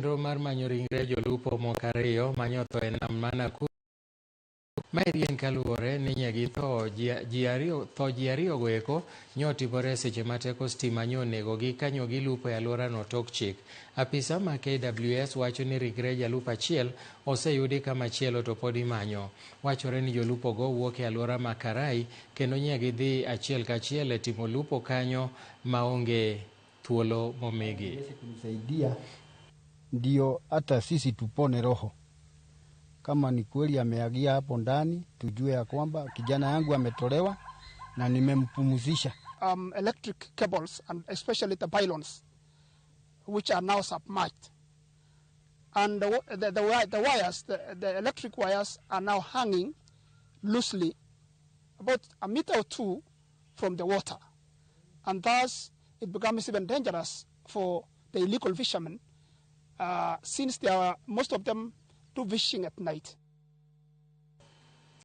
Chenro mar manyo ringre jolupo moko ariyo manyotho e nam ma Nakuru. Maeri en kaluwore ni nye githo ji ariyo tho ji ariyo go eko nyotimore seche ma teko stima nyo onegogi ka nyo gilupo e alworano tok chik. Apisa ma KWS wacho ni ringre jalupo achiel oseyudi ka machielo to pod imanyo. Wachore ni jolupogo wuok e alwora ma Karai kendo nye gidhi achiel kachiel e timo lupo kanyo maonge thuolo momigi. Kunisaidia ndio hata sisi tupone roho. Kama ni kweli ameagia hapo ndani, tujue ya kwamba kijana yangu ametolewa na nimempumzisha. Electric cables and especially the pylons, which are now submerged. And the wires, the electric wires are now hanging loosely about a meter or two from the water. And thus it becomes even dangerous for the illegal fishermen, since they are, most of them do fishing at night.